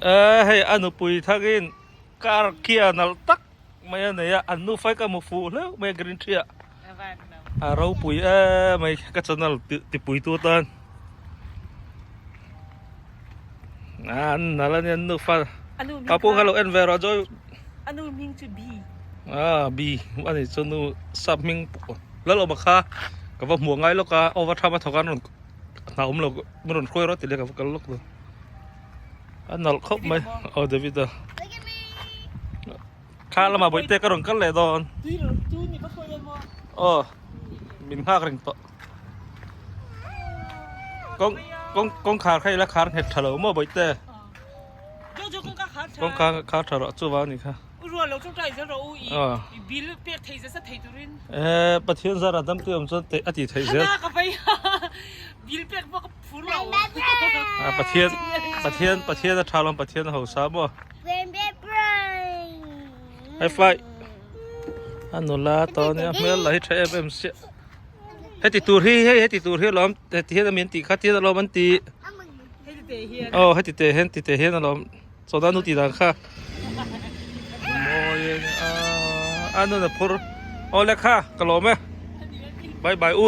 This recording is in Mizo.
Eh hei a nupui thakin car kia nalh tak mai a nei a an nufa hi ka hmu fuh hleuh mai a green tree ah a ropui em mai ka channel tipui tu atan an nalh a nia an nufa papu kha lo en ve rawh joy ah b a nih chu nu sap hming lalawma kha ka va hmuh ngai lawk a over tham a thawk a an rawn hna awm lo min rawn hruai rawh ti leh ka va kal lawk lo. A nalh khawp mai aw David a kha lamah bawihte ka rawn kal leh dawn aw min nghak reng tawh kawng kawng kawngkhar kha ila khar nghet tha lo maw bawihte kawngkhar khar tha rawh chuvang a nih kha eh Pathian zara dam tui awm chuan a tih theih zel. A Pathian Pathian Pathian a tha lawm Pathian a hausa maw. High five. A nula tawh ania hmel lah hi tha em em sia. Heti tur hi hei heti tur hi alawm heti hian a min tih kha tian alawm an ti. Aw heti te hian ti te hian alawm chawhna nu tih dan kha. Mawi a a nun a phur. Aw le kha ka lawm e. Bye bye u.